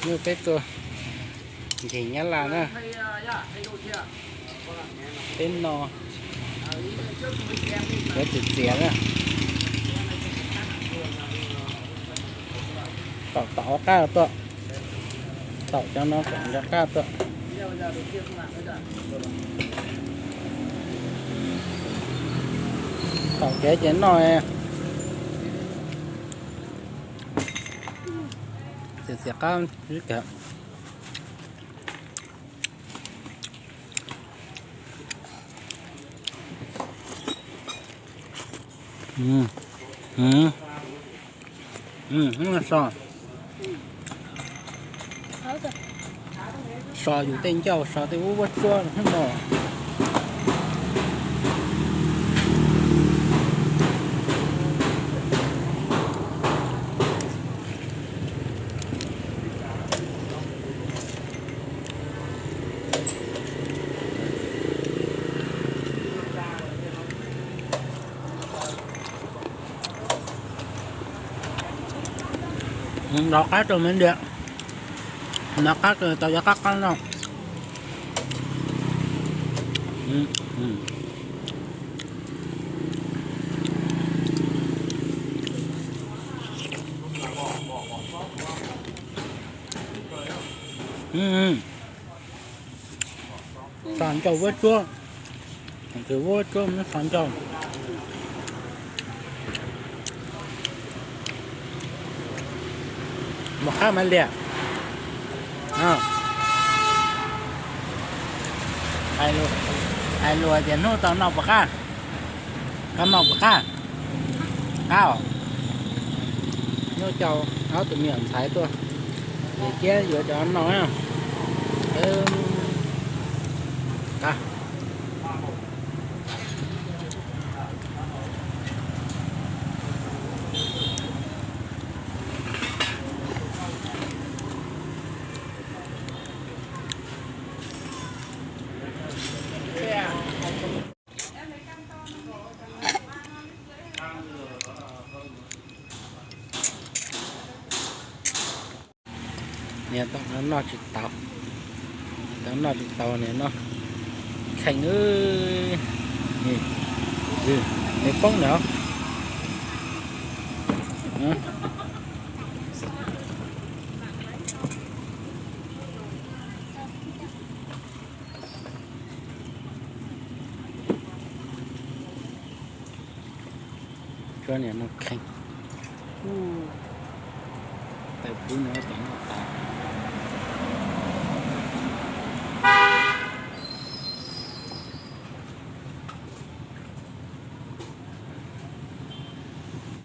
Nyuj peb tua ncig Nyab Laj na. Peb no, yuav txias txias na. Taum taum qab tuaj, taum cov no kom nco qab tuaj. Taum kev ces noj. Txias txias qab kawg. So, so yus tej ncauj, so tej vuab vuab tsuab no. Nov qab rau me ntiag, nov qab rau tau cov qab qab no. Xav ncauj vuab tsuab, tus vuab tsuab muab xav ncauj. Mus qab mas liam. Hais lus tias hnub tau noj puas qab? Koj noj puas qab? Qab os. Nyuj coj ob tug me nyuam ntxhais tuaj, ces thiab yuav cov noj na. Qab. Niam tau no noj tsis tau, tau noj tsis tau niam no kheej. Nws poob na. Tsuab niam no kheej. Tais pub no tais no